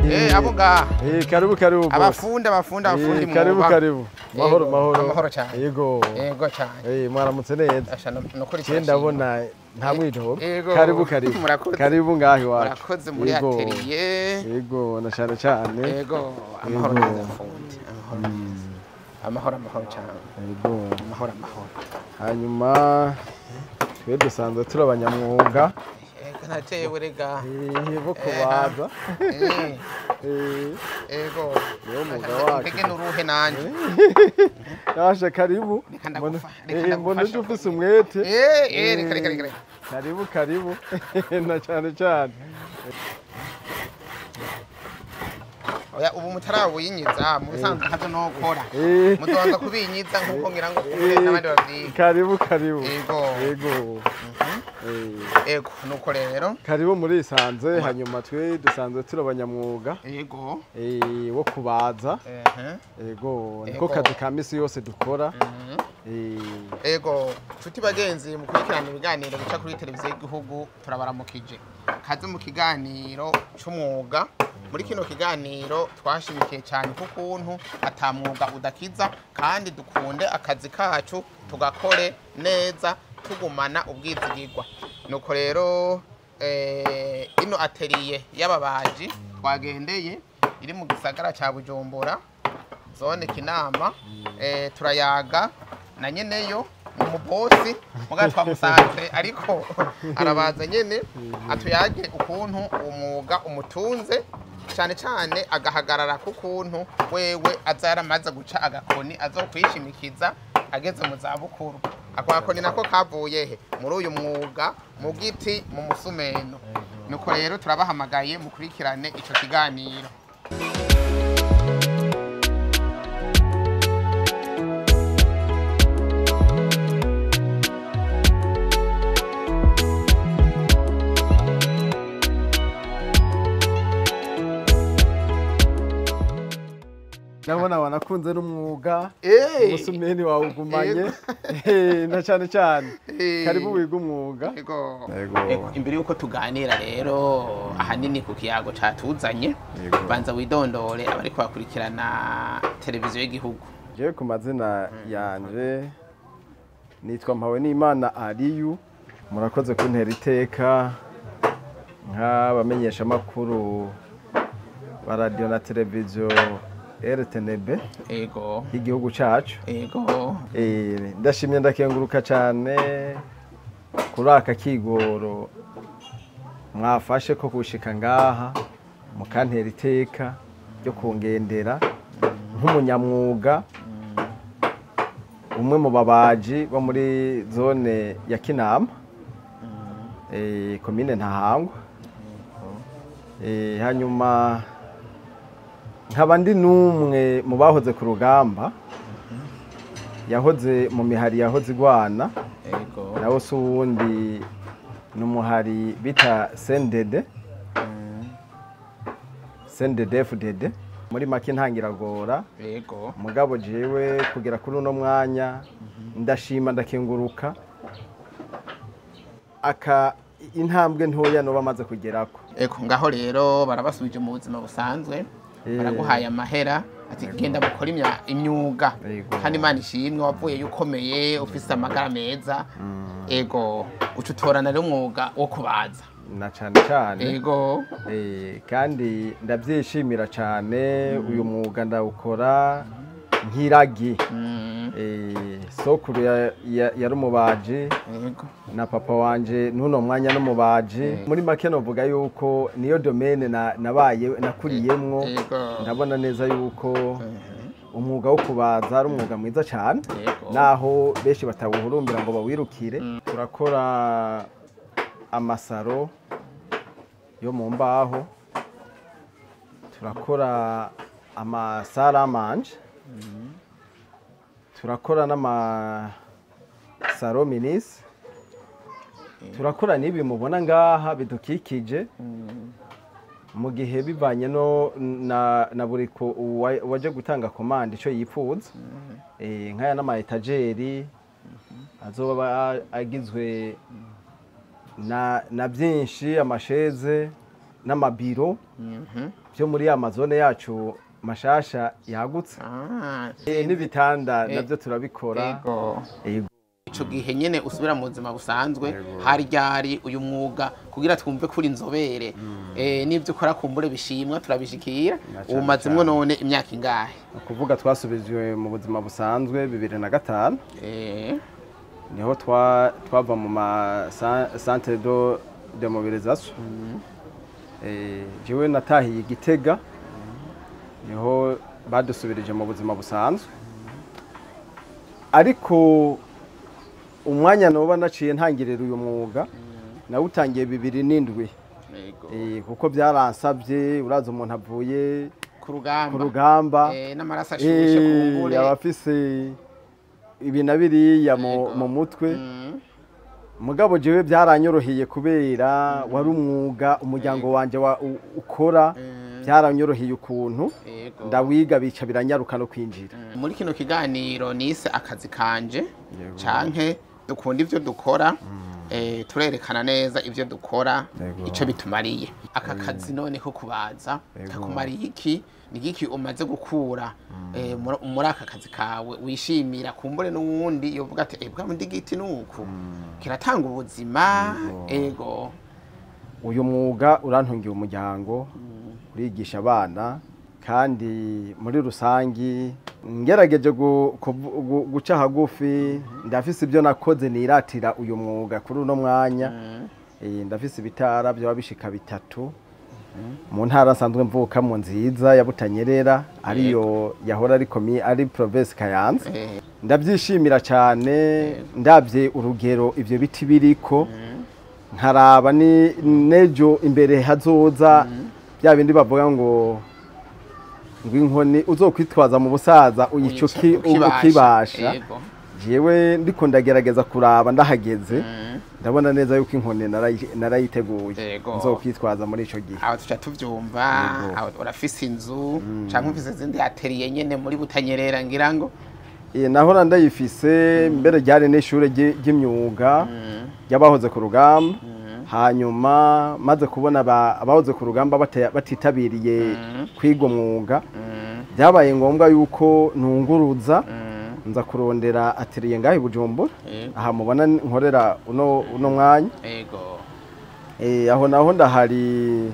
Abo ngaha. Karibu karibu. Abafundi abafundi abafundi. Karibu karibu. Mahoro mahoro. Amahoro cyane. Yego. Yego cyane. Mwaramutse neza. Asha nukuri cyane. Ndabona nta mwidogo. Karibu karibu. Murakoze. Karibu ngaho iwacu. Murakoze muri atelier. Yego na cyane cyane. Yego amahoro neza fundi. Amahoro neza. Amahoro amahoro cyane. Yego. Amahoro amahoro. Hanyuma twe dusanzwe turi abanyamwuga. Natewe rega. Bo kubaza. Ego. Niwo mwuga wacu. Mbege nuruhe nanje. Yasha karibu. Mbona uje ufise umwete. Reka reka reka. Karibu karibu. Na cyane cyane. Oya ubu mutarawuyinyiza mu bisanzwe ntabyo nokora. Muzobanza kubinyiza nkuko ngira ngo kumwe n'abandi bavyiga. Karibu karibu. Ego. Ego. Ego nuko rero. Karibu muri isanze hanyuma twe dusanzwe turi abanyamwuga. Ego. Wo kubaza. Ego niko kazi ka misi yose dukora. Ego nshuti bagenzi mukurikirana ibiganiro bica kuri televiziyo y'igihugu turabaramukije. Kaze mu kiganiro c'umwuga. Muri kino kiganiro twashimikiye cyane kukuntu atamwuga udakiza kandi dukunde akazi kacu tugakore neza tugumana ubwizigirwa. Nuko rero ino atelier y'ababaji twagendeye iri mu gisagara ca Bujumbura zone Kinama, turayaga na nyeneyo mu bosi muga twamusanze ariko arabaza nyene atuyage ukuntu umwuga umutunze cyane cyane agahagarara kukuntu wewe azaramaze guca agakoni azokwishimikiza ageze mu zabukuru. Ako gakoni nako kavuye he muri uyu mwuga mu giti mu musumeno. Nuko rero turabahamagaye mukurikirane ico kiganiro. Ndabona wanakunze n'umwuga umusumeni wawugumanye na cyane cyane. Karibu wiga umwuga. Ego. Imbere yuko tuganira rero ahanini ku kiyago catuzanye, banza widondore abariko bakurikirana televiziyo y'igihugu. Jewe ku mazina yanje nitwa Mpawenimana Aliyu. Murakoze kuntera iteka nk'abamenyesha makuru ba radio na televiziyo RTNB. Ego. Igihugu cacu. Ego. Ndashimye ndakenguruka cyane kuri aka kigoro mwafashe ko kushika ngaha mukantera iteka ryo kungendera nk'umunyamwuga umwe mu babaji bo muri zone ya Kinama, komine Ntahangwa. Hanyuma nkaba ndi n'umwe mu bahoze ku rugamba, yahoze mu mihari yahoze igwana. Nawo si uwundi ni umuhari bita CNDD, CNDD-FDD. Muri make ntangiragora. Mugabo jewe kugera kuri uno mwanya ndashima ndakenguruka aka intambwe ntoya no bamaze kugerako. Ego ngaho rero barabasubije mu buzima busanzwe. Baraguhaye amahera ati genda mukora imyuga kandi Imana ishimwe wavuye yukomeye ufise amagara meza. Ego uca utorana rero umwuga wo kubaza na cyane cyane. Ego. Kandi ndabyishimira cyane uyu mwuga ndawukora nk'iragi. Sokuru yari umubaji na papa wanje n'uno mwanya n'umubaji. Muri make novuga yuko niyo domaine nabaye nakuriyemwo. Ndabona neza yuko umwuga wo kubaza ari umwuga mwiza cyane naho benshi batawuhurumbira ngo bawirukire. Turakora amasaro yo mu mbaho, turakora amasaramanje, turakora n'amasaro minisi, turakora n'ibi mubona ngaha bidukikije. Mu gihe bivanye no na buri waje gutanga commande ico yipfuza. Nkaya n'ama etageri azoba agizwe na byinshi, amasheze n'amabiro byo muri ya mazone yacu mashasha yagutse. N'ibitanda nabyo turabikora. Yego. Ico gihe nyene usubira mu buzima busanzwe hari ryari uyu mwuga kugira twumve kuri inzobere n'ibyo ukora kumbure bishimwa turabishikira umazimwo none imyaka ingahe? Kuvuga twasubijwe mu buzima busanzwe 2005. Niho twava mu ma centre de mobilisation. Jewe natahiye Gitega niho badusubirije mu buzima busanzwe, ariko umwanya noba naciye ntangirira uyu mwuga nawutangiye 2007. Kuko byaransabye, uraza umuntu avuye ku rugamba n'amaraso ashushe kumbure abafise ibi na biriya mu mutwe. Mugabo jewe byaranyoroheye kubera wari umwuga umuryango wanje ukora, byaranyoroheye ukuntu ndawiga bica biranyaruka no kwinjira. Muri kino kiganiro nise akazi kanje canke dukunda ivyo dukora, turerekana neza ivyo dukora ico bitumariye. Aka kazi none ko kubaza kakumariye iki? Ni giki umaze gukura muri aka kazi kawe wishimira kumbure n'uwundi yovuga ati ebwa ndi giti nuku kiratanga ubuzima? Ego. Uyu mwuga urantungiye umuryango, urigisha abana, kandi muri rusangi ngerageje guca hagufi ndafise ibyo nakoze niratira uyu mwuga kuri uno mwanya. Ndafise ibitara byo bishika bitatu mu ntara nsanzwe mvuka mu nziza ya Butanyerera, ariyo yahora ari komi ari province Kayanza. Ndabyishimira cyane ndabye urugero ivyo biti biriko, nkaraba ni nejo imbere hazoza bya bindi bavuga ngo inkoni uzokwitwaza mu busaza uyicuki ukibasha. Jewe ndiko ndagerageza kuraba ndahageze, ndabona neza yuko inkoni narayiteguye nzokwitwaza muri ico gihe. Aho tuca tuvyumva urafise inzu canke ufise izindi atelier nyene muri Butanyerera ngira ngo? Nahora ndayifise mbere ryari n'ishure ry'imyuga y'abahoze ku rugamba. Hanyuma maze kubona abahoze ku rugamba batitabiriye kwiga umwuga, byabaye ngombwa yuko nunguruza nza kurondera atelier ngahe Bujumbura, aha mubona nkorera uno mwanya. Aho naho ndahari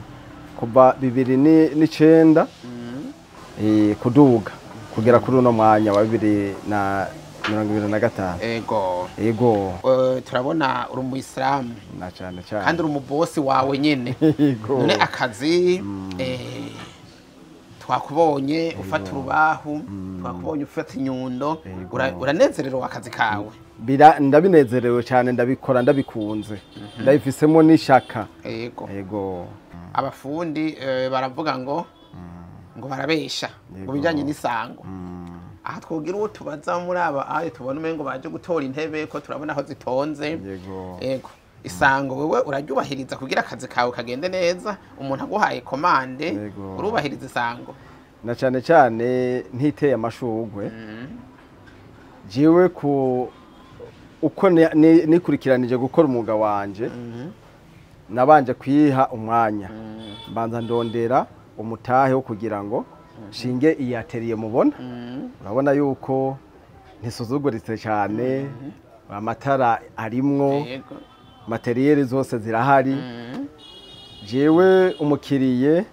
kuva 2009 kuduga kugera kuri uno mwanya wa 2025. Ego. Ego. Turabona uri umuyisilamu na cyane cyane, kandi uri umubosi wawe nyene. None akazi twakubonye ufata urubahu, twakubonye ufata inyundo, uranezerewe akazi kawe? Ndabinezerewe cyane, ndabikora ndabikunze, ndabifisemo n'ishaka. Ego. Ego. Abafundi baravuga ngo barabesha ngo bijanye n'isango. Aha twogira uwo tubaza muri aba ayo tubona umengo baje gutora intebe ko turabona aho zitonze. Yego. Isango wewe uraryubahiriza kugira akazi kawe kagende neza, umuntu aguhaye komande urubahiriza isango? Na cyane cyane ntiteye amashugwe. Jiwe ku uko nikurikiranije gukora umwuga wanje, nabanje kwiha umwanya, mbanza ndondera umutahe wo kugira ngo shinge iyi atelier mubona. Urabona yuko ntisuzuguritse cyane, amatara arimwo, materiel zose zirahari. Jewe umukiriye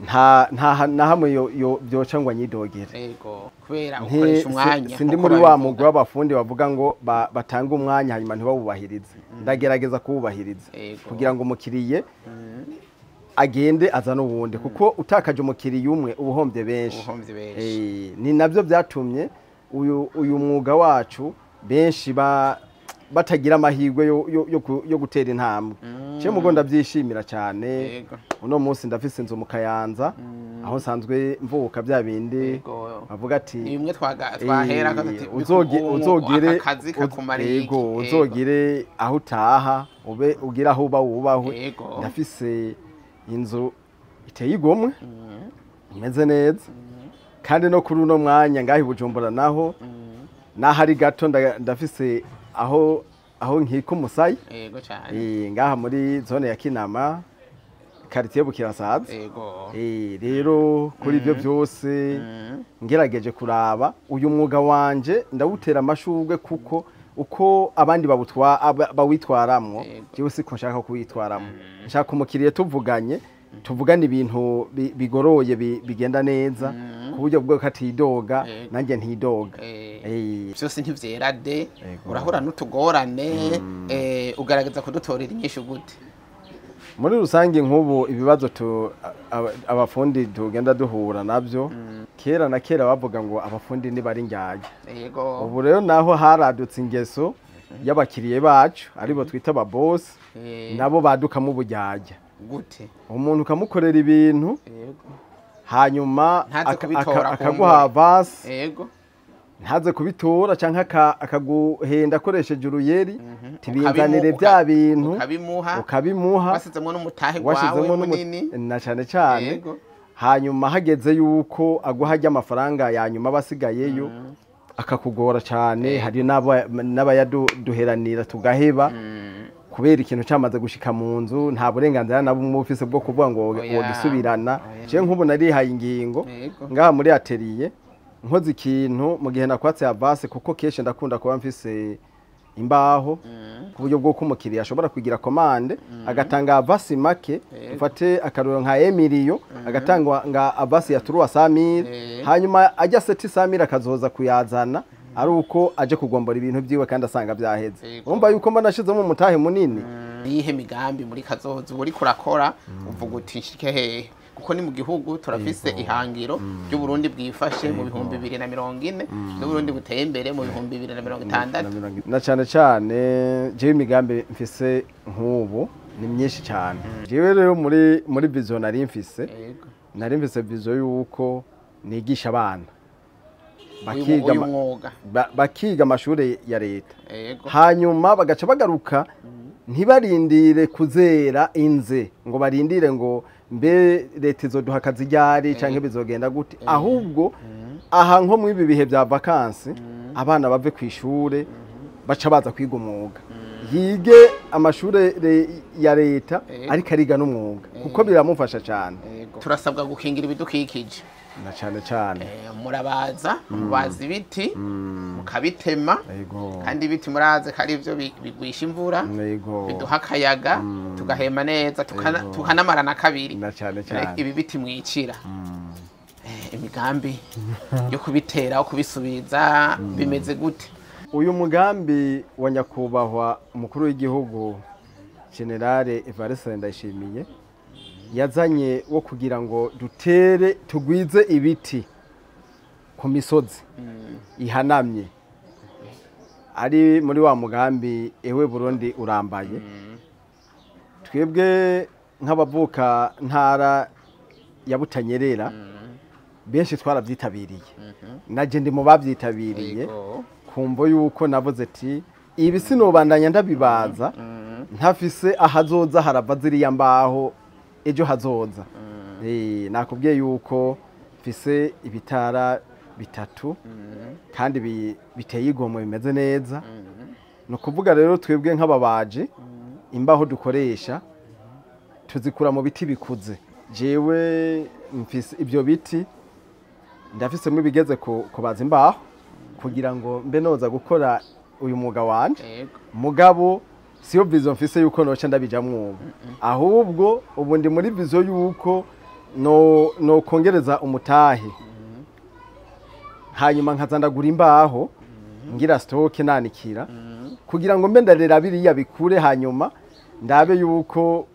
nta na hamwe yo byoca ngo anyidogere. Yego, kubera ukoresha umwanya. Sindi muri wa mugwi w'abafundi bavuga ngo batanga umwanya hanyuma ntibawubahirize. Ndagerageza kuwubahiriza kugira ngo umukiriye agende azana uwundi, kuko utakaje umukiriye umwe ubuhombye benshi. Ni nabyo byatumye uyu mwuga wacu benshi batagira amahirwe yo gutera intambwe. Cyo mugo ndabyishimira cyane. Uno munsi ndafise inzu mu Kayanza aho nsanzwe mvuka bya bindi bavuga ati ni bimwe twahera uzogere akazi kakumariye. Yego, uzogere aho utaha ube ugira aho uba wubahwe. Ndafise inzu iteye igomwe imeze neza, kandi no kuri uno mwanya ngahi Bujumbura naho nahari gato ndafise aho nkika umusayi. Yego cyane. Ngaha muri zone ya Kinama quartier Bukirasazi. Yego. Rero kuri ibyo byose ngerageje kuraba uyu mwuga wanje ndawutera amashurwe, kuko uko abandi bawitwaramwo jewe siko nshaka kuwitwaramo. Nshaka umukiriye tuvuganye, tuvugane ibintu bigoroye, bigenda neza, ku buryo bwo katidoga nanjye ntidoga. Byose ntivyera de. Urahura n'utugorane, ugaragaza kudutorera inyishu gute? Muri rusange, nk'ubu ibibazo abafundi tugenda duhura nabyo, kera na kera bavuga ngo abafundi ntibari njyajya. Ubu rero naho haradutse ingeso y'abakiriye bacu, aribo twita ababosi, nabo badukamo ubujyajya. Gute? Umuntu ukamukorera ibintu, hanyuma Ntaze kubitora akaguha avance, ntaze kubitora, canke akaguhenda akoresheje uruyeri, tibinzanire bya bintu, ukabimuha, ukabimuha, wasizemwo n'umutahe gwawe washizemo munini. Na cane cane. Hanyuma hageze yuko aguha ajya amafaranga ya nyuma basigayeyo, akakugora cane. Hari n'abayaduheranira tugaheba, kubera ikintu cyamaze gushika mu nzu nta burenganzira na bumwe ufise bwo kuvuga ngo wogisubirana. Oya. Je nk'ubu narihaye ingingo, ngaha muri atelier nkoze ikintu mu gihe nakwatse avance, kuko kenshi ndakunda kuba mfise imbaho, ku buryo bw'uko umukiriya ashobora kugira commande agatanga avance make. Ufate akarorero nka emiliyo, agatanga nga avance ya 300 000, hanyuma ajya 700 000 akazoza kuyazana ari uko aje kugombora ibintu byiwe kandi asanga byaheze. Urumva yuko mba nashizemo umutahe munini. Niyihe migambi muri kazoza uri kurakora, uvuga uti nshike hehe? Kuko ni mu gihugu turafise ihangiro ry'Uburundi bwifashe mu 2040, n'Uburundi buteye imbere mu 2060. Na cyane cyane, jewe imigambi mfise nk'ubu ni myinshi cyane. Jewe rero muri vision nari mfise, nari mfise vision yuko nigisha abana bakiga Uyu mwuga. Bakiga amashuri ya leta, hanyuma bagaca bagaruka, ntibarindire kuzera inze ngo barindire ngo mbe leta izoduha akazi ryari canke bizogenda gute. Ahubwo aha nko mu ibi bihe bya vacances, abana bave ku ishure baca baza kwiga umwuga, yige amashure ya leta, ariko ariga n'umwuga, kuko biramufasha cyane. Turasabwa gukingira ibidukikije. Na cyane cyane. Murabaza, mubaza ibiti, mukabitema, kandi ibiti murazi ko ari byo bigwisha imvura, biduha akayaga, tugahema neza, tukanamarana kabiri. Na cyane cyane. Ibi biti mwicira, imigambi yo kubitera, yo kubisubiza bimeze gute? Uyu mugambi wa nyakubahwa umukuru w'igihugu Général Evariste Ndayishimiye yazanye wo kugira ngo dutere, tugwize ibiti ku misozi ihanamye, ari muri wa mugambi Ewe Burundi Urambaye, twebwe nk'abavuka ntara ya Butanyerera benshi twarabyitabiriye, naje ndi mu babyitabiriye, kumvo yuko navuze ati ibi sinobandanya ndabibaza ntafise ahazoza harava ziriya mbaho ejo hazoza. Nakubwiye yuko mfise ibitara bitatu kandi biteye igomwe, bimeze neza. Ni ukuvuga rero twebwe nk'ababaji, imbaho dukoresha tuzikura mu biti bikuze. Jewe mfise ibyo biti, ndafisemo ibigeze kubaza imbaho kugira ngo mbe noza gukora uyu mwuga wanje. Mugabo siyo vision mfise yuko noca ndabijamwo ubu, ahubwo ubu ndi muri vision yuko no kongereza umutahe, hanyuma nkaza ndagura imbaho, ngira stock nanikira, kugira ngo mbe ndarera biriya bikure, hanyuma ndabe yuko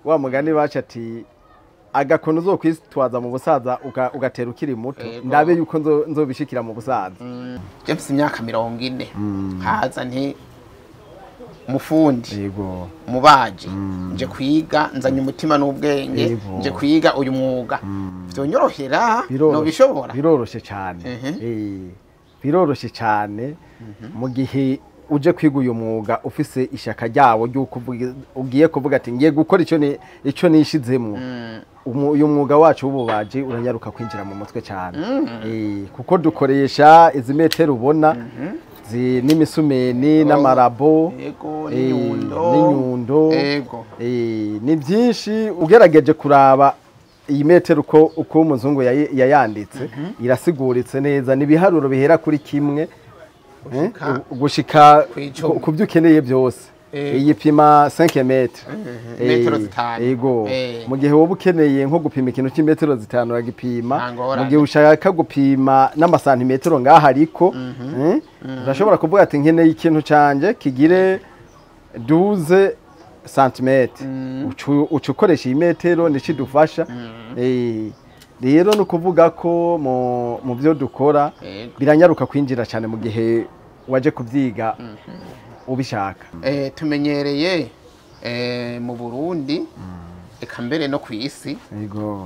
wa mugani baca ati agakono uzokwitwaza mu busaza ugatera ukiri muto, ndabe yuko nzobishikira mu busaza. Je mfise imyaka 40, haza nti mufundi, mubaji, nje kwiga nzanye umutima n'ubwenge, nje kwiga uyu mwuga, vyonyorohera? Nobishobora? Biroroshe cyane. Biroroshe cyane mu gihe uje kwiga uyu mwuga ufise ishaka ryawo ry'uko ugiye kuvuga ati ngiye gukora icyo ni icyo nishizemwo. Uyu mwuga wacu w'ububaji uranyaruka kwinjira mu mutwe cyane, kuko dukoresha izi metero ubona. N'imisumeni n'amarabo, Yego, n'inyundo. N'inyundo. Yego. Ni byinshi ugerageje kuraba iyi metero uko umuzungu yayanditse irasiguritse neza, ni ibiharuro bihera kuri kimwe gushika kw'icumi. Ku byo ukeneye byose. Iyi pima 5 mètres. Metero 5. Yego. Mu gihe wowe ukeneye nko gupima ikintu cy'imetero 5 uragipima. Nta ngorane. Mu gihe ushaka gupima n'amasantimetero ngaha ariko, urashobora kuvuga ati nkeneye ikintu canje kigire 12 cm. Uca ukoresha iyi metero nico idufasha. Rero ni ukuvuga ko mu byo dukora biranyaruka kwinjira cyane mu gihe waje kubyiga ubishaka. Tumenyereye mu Burundi, eka mbere no ku isi,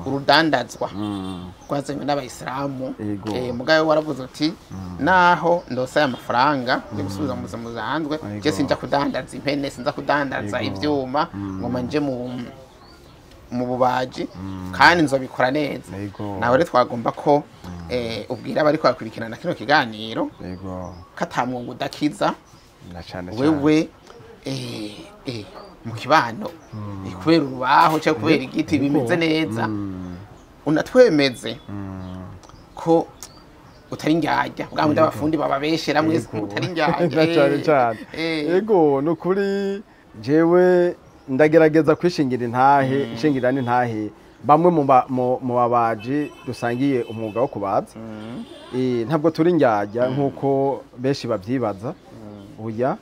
urudandazwa rwazanywe n'abayisilamu. Mugabe waravuze uti naho ndose aya mafaranga yo gusubiza mu buzima busanzwe, je sinja kudandaza impene, sinza kudandaza ivyuma, ngoma nje mu bubaji kandi nzobikora neza. Nawe rero twagomba ko ubwira abariko bakurikirana kino kiganiro ko ata mwuga udakiza. Na cane cane. Wewe mu kibano, kubera urubaho cyangwa kubera igiti bimeze neza, unatwemeze ko utari indyarya, bwa bundi abafundi bababeshera mwese, utari indyarya. Na cane cane. Yego, ni ukuri jewe ndagerageza kwishingira intahe, nshingira n'intahe bamwe mu babaji dusangiye umwuga wo kubaza. Ntabwo turi indyarya nk'uko benshi babyibaza. Oya,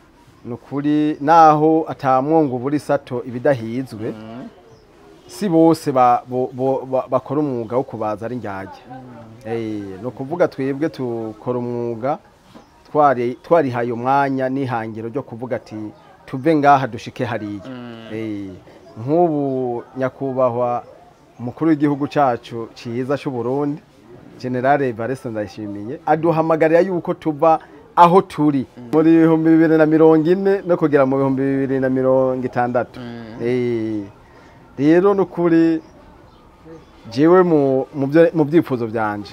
ni ukuri naho atamwongo buri sato ibidahizwe, si bose bakora umwuga wo kubaza ari indyarya. Ni ukuvuga twebwe tukora umwuga twarihaye umwanya n'ihangiro ryo kuvuga ati tuve ngaha dushike hariya. Nk'ubu nyakubahwa umukuru w'igihugu cacu ciza c'u Burundi, General Evariste Ndayishimiye, aduhamagarira yuko tuva aho turi muri 2040 no kugera mu 2060. Rero nukuri jewe mu byifuzo byanje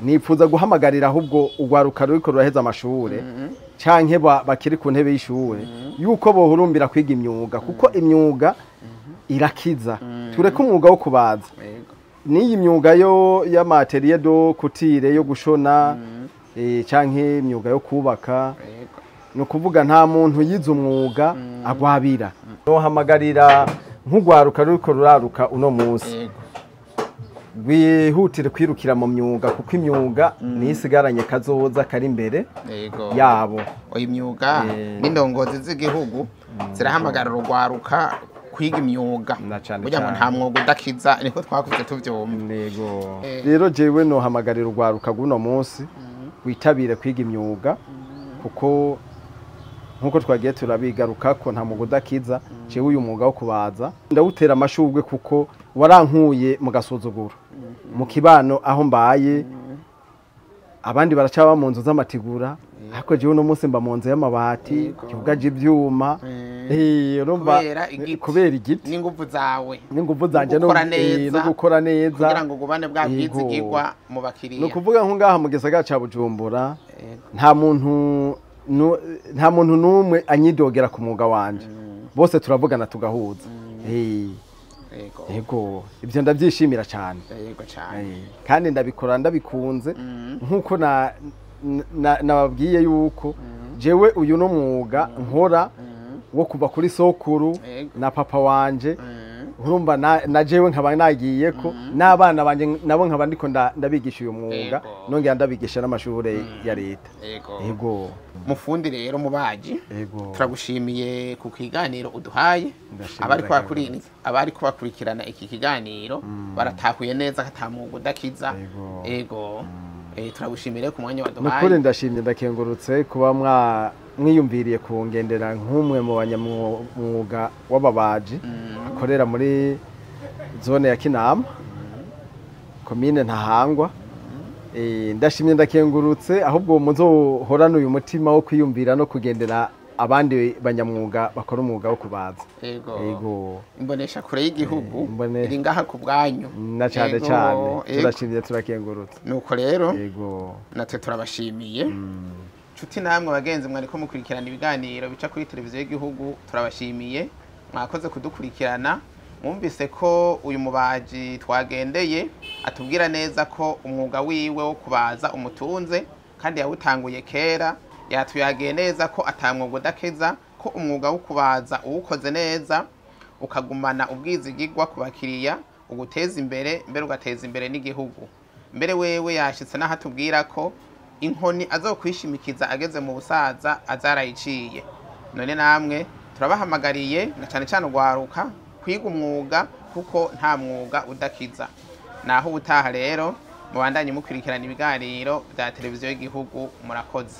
nifuza guhamagarira ahubwo urwaruka ruriko ruraheza amashure canke bakiri ku ntebe y'ishure yuko bohurumbira kwiga imyuga, kuko imyuga irakiza. Tureke umwuga wo kubaza, n'iyi myuga yo y'amateriye do kutire yo gushona, canke imyuga yo kubaka. Ni ukuvuga nta muntu yize umwuga agwabira. Nohamagarira nk'urwaruka ruriko ruraruka uno munsi rwihutire kwirukira mu myuga, kuko imyuga niyo isigaranye kazoza kari imbere yabo. Oya, imyuga n'indongozi z'igihugu zirahamagara urugwaruka kwiga imyuga, Na cane kugira ngo cane. nta mwuga udakiza, niko twakuze tuvyumva. Nego. Rero jewe nohamagarira urwaruka rw'uno munsi witabire kwiga imyuga, kuko nkuko twagiye turabigarukako nta mwuga udakiza. Jewe uyu mwuga wo kubaza ndawutera amashurwe kuko warankuye mu gasuzuguro mu kibano aho mbaye. Abandi baracaba mu nzu z'amatigura, ariko jewe uno munsi mba mu nzu y'amabati yugaje ivyuma. Urumva, Kubera igiti. Kubera igiti N'inguvu zawe n'inguvu zanje No gukora neza. No gukora neza kugira ngo ugubane bwa bwizigirwa mu Ni bakiriya. ukuvuga nko ngaha mu gisagara ca Bujumbura nta muntu n'umwe anyidogera ku mwuga wanje, bose turavugana tugahuza. Yego, ibyo ndabyishimira cyane. Yego cyane. Kandi ndabikora ndabikunze, nkuko nababwiye yuko jewe uyu no mwuga nkora wo kuva kuri sokuru na papa wanje, urumva na jewe nkaba nagiye ko n'abana banje nabo nkaba ndiko ndabigisha uyu mwuga, nongera ndabigisha n'amashure ya leta. Yego. Mufundi rero mubaji, turagushimiye ku kiganiro uduhaye. Ndashimira cyane. Abari kubakurikirana iki kiganiro baratahuye neza ko ata mwuga udakiza. Yego. Turagushimiye ku mwanya Nukuri waduhaye. ndashimye, ndakengurutse kuba mwiyumviriye kungendera nk'umwe mu banyamwuga w'ababaji akorera muri zone ya Kinama, komine Ntahangwa. Ndashimye, ndakengurutse, ahubwo muzohorana uyu mutima wo kwiyumvira no kugendera abandi banyamwuga bakora umwuga wo kubaza. Yego. Imbonesha kure y'igihugu iri ngaha ku bwanyu. Na cane cane. Turashimye, turakengurutse. Nuko rero Yego. natwe turabashimiye. Nshuti namwe bagenzi mwariko mukurikirana ibiganiro bica kuri televiziyo y'igihugu, turabashimiye, mwakoze kudukurikirana. Mwumvise ko uyu mubaji twagendeye atubwira neza ko umwuga wiwe wo kubaza umutunze kandi yawutanguye kera. Yatuyagiye neza ko atamwuga udakeza, ko umwuga wo kubaza uwukoze neza ukagumana ubwizigirwa ku bakiriya uguteza imbere, mbere ugateza imbere n'igihugu. Mbere wewe yashitse n'aho atubwira ko inkoni azokwishimikiza ageze mu busaza azarayiciye. None namwe turabahamagariye, na cyane cyane urwaruka, kwiga umwuga kuko nta mwuga udakiza. Naho ubutaha rero, mubandanye mukurikirana ibiganiro bya televiziyo y'igihugu. Murakoze.